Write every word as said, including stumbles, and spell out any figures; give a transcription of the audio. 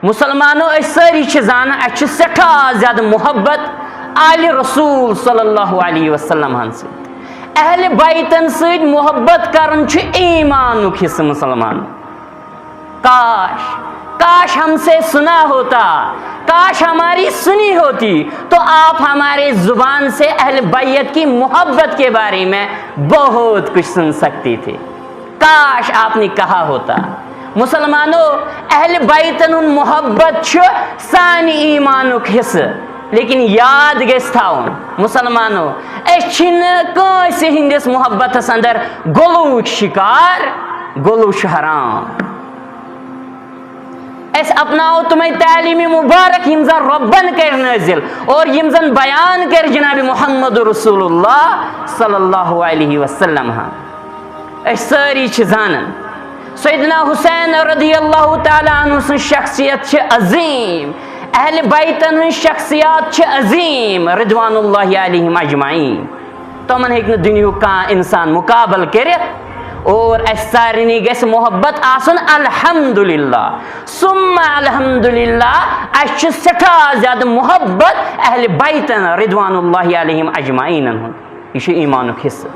مسلمانو، أسۍ سٲری چھِ زانان، اَسہِ چھِ سٮ۪ٹھاہ زیادٕ محبت آلِ رسول صلی اللہ علیہ وسلم ہن سۭتۍ۔ اہل بیتن سۭتۍ محبت کرُن چھُ ایمانُک حصہٕ، مسلمانو۔ کاش، کاش ہم سے سنا ہوتا، کاش ہماری سنی ہوتی تو آپ ہمارے زبان سے اہل بیت کی محبت کے بارے میں بہت کچھ سن سکتے تھے۔ کاش آپ نے کہا ہوتا۔ مسلمانو، اہل بیتن ہُنٛد محبت چھُ سانہِ ایمانُک حصہٕ، لیکن یاد گژھِ تھاوُن، مسلمانو، أسۍ چھِنہٕ کٲنٛسہِ ہٕنٛدِس محبتس اندر غلوٗ شکار، غلوٗ چھُ حرام۔ أسۍ اپناوو تِمے تعلیٖم مبارک یِم زن رۄبن کٔرۍ نٲزِل اور یِم زن بیان کٔرۍ جناب محمد رسول اللہ صلی اللہ علیہ وسلم ہن۔ أسۍ سٲری چھِ زانان، سیدنا حسین رضی اللہ تعالیٰ عنہ سٕنٛز شخصیت چھِ عظیٖم، اہل بیتن ہٕنٛز شخصیات چھِ عظیٖم رضوان اللہ علیہم اجمعین۔ تِمن ہیٚکہِ نہٕ دُنیہُک کانٛہہ انسان مقابل کٔرِتھ۔ اور اسہِ سارنٕے گژھِ محبت آسُن، الحمدللہ ثم الحمدللہ، اسہِ چھُ سٮ۪ٹھاہ زیادٕ محبت اہل بیتن رضوان اللہ علیہم اجمعینن ہُنٛد۔ یہِ چھُ ایمانُک حصہٕ۔